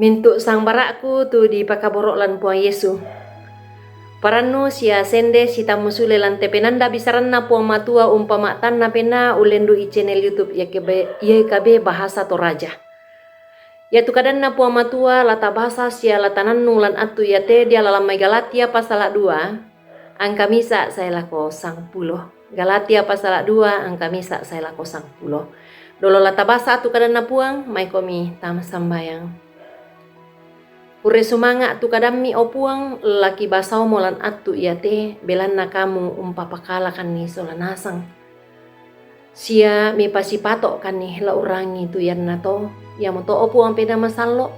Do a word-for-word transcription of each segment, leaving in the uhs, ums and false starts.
Mintu' sambara'ku tu dipakaboro' lan Puang Yesu. Parannu sia sende sitammu sule lan te penanda bisaranna Puang Matua umpama tanna penaa ullendu'i channel YouTube Y K B, Y K B Bahasa Toraja. Iatu kadanna Puang Matua la tabasa sia la tanannung lan attu iate diala lan mai Galatia pasala dua, angka misa' sae lako sangpulo. Galatia pasala dua, angka misa' sae lako sangpulo. Dolo la tabasa attu kadanna Puang, maikomi tama sambayang. Kurre sumanga' tu kadammi, o Puang, la kibasaomo lan attu iate, belanna Kamu umpapakalakanni sola nasang. Sia mipasipato'kanni la urangi tu iannato, iamoto, o Puang Penaa Masallo',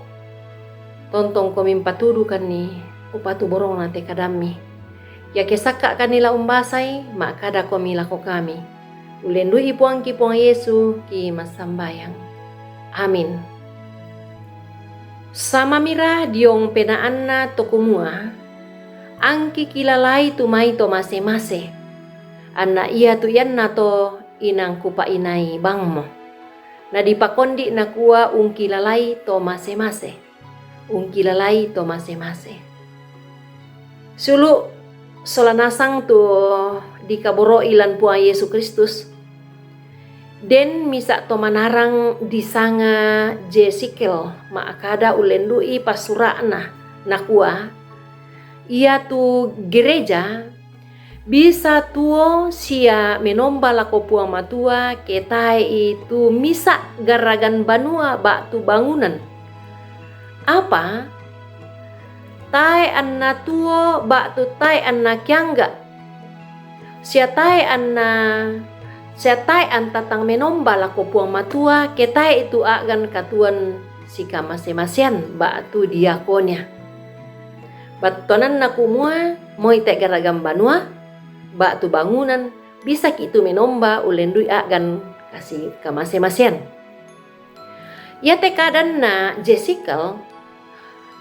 tontongkomi mpatudukanni upatuborongna te kadammi. Iake sakka'kanni la umbasai, ma'kadakomi lako kami. Ullendu'i Puangki Puang Yesu ki massambayang. Amin. Samamira diong penaanna to kumua, angki kilalai tu mai to mase-mase, anna iatu iannato inang kupa'inai bangmo. Nadipakondi' nakua ungkilalai to mase-mase. Ungkilalai to mase-mase. Sulu' sola nasang tu dikaboro'i lan Puang Yesu Kristus, den misa' to manarang disanga Jesekiel ma'kada ullendu'i passura'na, nakua, iatu gereja bisa tuo sia menomba lako Puang Matua ke tae'i tu misa' garagan banua ba'tu bangunan. Apa tae' anna tuo ba'tu tae' anna kiangga', sia tae' anna, sia tae' anta tang menomba lako Puang Matua ke tae'i tu a'gan katuoan sikamase-masean ba'tu diakonia. Battuananna kumua moi tae' garagan banua ba'tu bangunan, bisaki' tu menomba ullendu'i a'gan kasi kamase-masean. Iate kadanna Jesekiel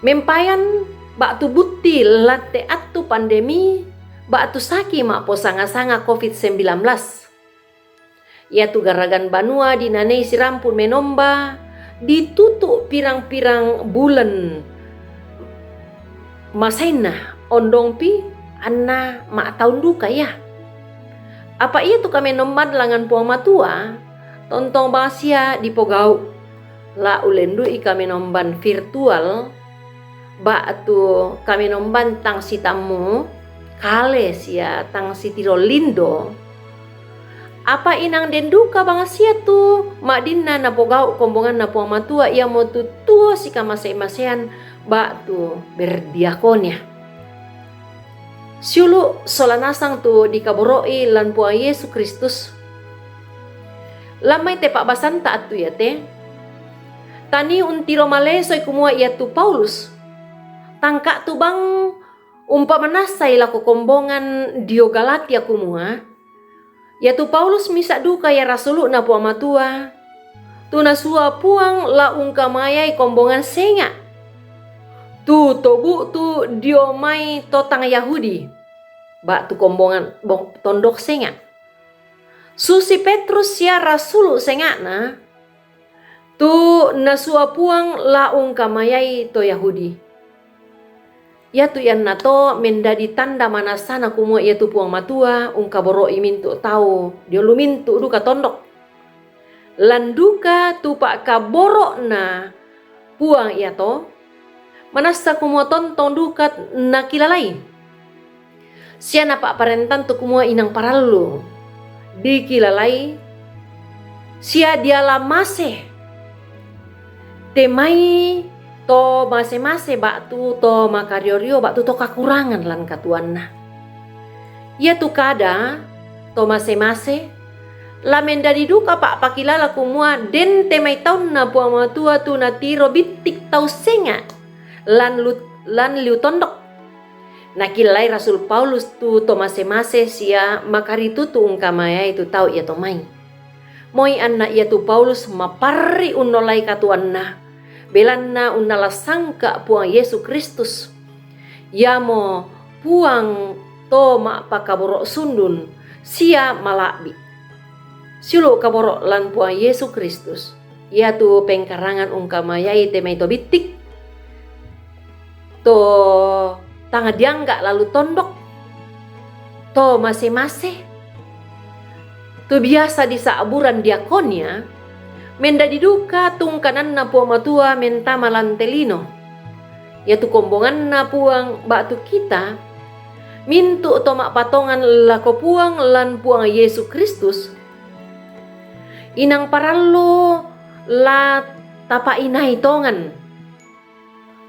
mempayan ba'tu butti lan te attu pandemi ba'tu saki ma'posanga-sanga covid sembilan belas. Iatu garagan banua dinanei sirampun menomba ditutu' pirang-pirang bulan masainna, ondongpi anna ma'taun duka ia. Apa iatu kamenomban langngan Puang Matua, tontong bangsia dipogau', la ullendu'i kamenomban virtual, ba'tu kamenomban tang sitammu kale sia tang sitiro lindo. Apa inang den duka bangsia tu ma'dinna napogau' kombonganna Puang Matua, iamotu tuo sikamase-masean ba'tu berdiakonia. Siulu' sola nasang tu dikaboro'i lan Puang Yesu Kristus. Lan mai te pa'basanta attu iate, tanii untiro malesoi kumua iatu Paulus, tangka' tu bang umpamanassai lako kombongan dio Galatia kumua, iatu Paulus misa' duka ia rasulu'na Puang Matua, tu nasua Puang la ungkamayai kombongan senga', tu to bu'tu dio mai to tang Yahudi, ba'tu kombongan bo-, tondok senga'. Susi Petrus sia rasulu' senga'na, tu nasua Puang la ungkamayai to Yahudi. Iatu iannato mendadi tanda manassana kumua iatu Puang Matua ungkaboro'i mintu' tau dio lu mintu' duka tondok. Lan duka tu pa'kaboro'na Puang iato, manassa kumua tontong duka nakilalai. Sia napa'parentan tu kumua inang parallu dikilalai sia diala mase te mai to mase-mase ba'tu to makario-rio ba'tu to kakurangan lan katuoanna. Iatu kada to mase-mase la mendadi duka pa'pakilala kumua den te mai taunna Puang Matua tu natiro bittik tau senga' lan lu-, lan liu tondok. Nakilalai Rasul Paulus tu to mase-mase sia makaritutu ungkamayai tu tau iato mai. Moi anna iatu Paulus maparri' unnollai katuoanna, belanna unnala sangka' Puang Yesu Kristus. Iamo Puang to ma'pakaboro' sundun sia mala'bi'. Siulu' kaboro' lan Puang Yesu Kristus, iatu pengkarangan ungkamayai te mai to bittik, to tanga diangga' lalu tondok, to mase-mase, to biasa disa'buran diakonia, mendadi duka tungkananna Puang Matua mentama lan te lino. Iatu kombonganna Puang ba'tu kita, mintu' to ma'patongan lako Puang lan Puang Yesu Kristus, inang parallu la tapainai tongan,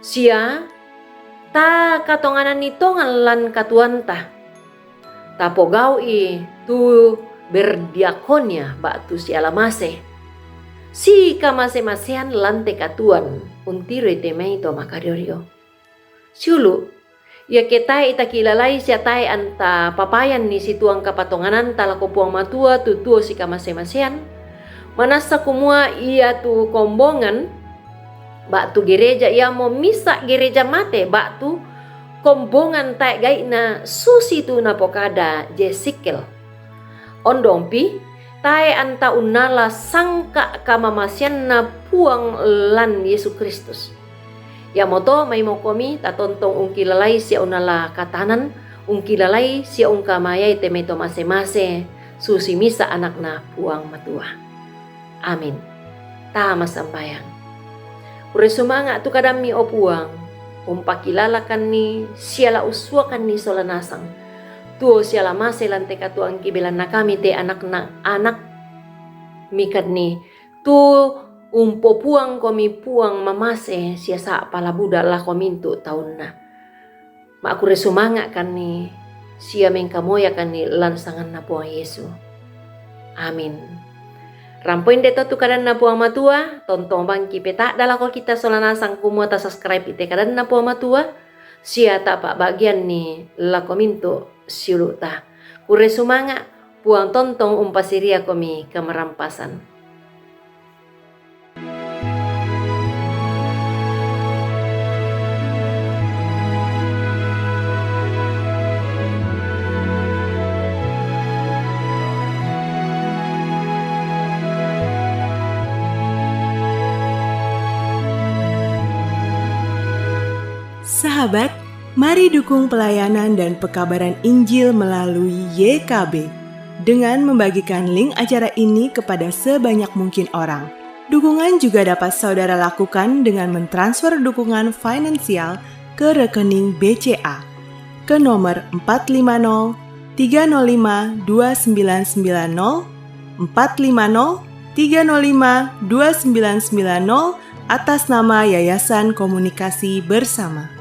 sia takatongananni tongan lan katuoanta. Tapogau'i tu berdiakonia ba'tu siala mase, sikamase-masean lan te katuoan untiroi te mai to makario-rio. Siulu', iake tae' takilalai sia tae' anta papayanni situang kapatongananta lako Puang Matua tu tuo sikamase-masean, manassa kumua iatu kombongan ba'tu gereja iamo misa' gereja mate ba'tu kombongan tae' gai'na, susitu napokada Jesekiel. Ondongpi, tae' anta unnala sangka' kamamaseanna Puang lan Yesu Kristus. Iamoto maimokomi tatontong ungkilalai sia unnala katanan, ungkilalai sia ungkamayai te mai to mase-mase, susi misa' anakna Puang Matua. Amin. Tama sambayang. Kurre sumanga' tu kadammi, o Puang, umpakilalakanni sia la ussuakanni sola nasang tuo siala mase lan te katuoangki, belanna kami te anakna anak mikanni, tu umpopuangkomi Puang mamase sia sa'pa la buda lako mintu' taunna. Ma'kurre sumanga'kanni sia mengkamoyakanni lan sanganna Puang Yesu. Amin. Rampo inde to tu kadanna Puang Matua, tontong bangki peta'da lako kita sola nasang kumua tasubscribe i te kadanna Puang Matua, sia tapa'bagianni lako mintu' siulu'ta. Kurre sumanga', Puang tontong umpasiriakomi kamarampasan. Sahabat, mari dukung pelayanan dan pekabaran Injil melalui Y K B dengan membagikan link acara ini kepada sebanyak mungkin orang. Dukungan juga dapat saudara lakukan dengan mentransfer dukungan finansial ke rekening B C A ke nomor empat lima nol tiga nol lima dua sembilan sembilan nol, empat lima nol tiga nol lima dua sembilan sembilan nol, atas nama Yayasan Komunikasi Bersama.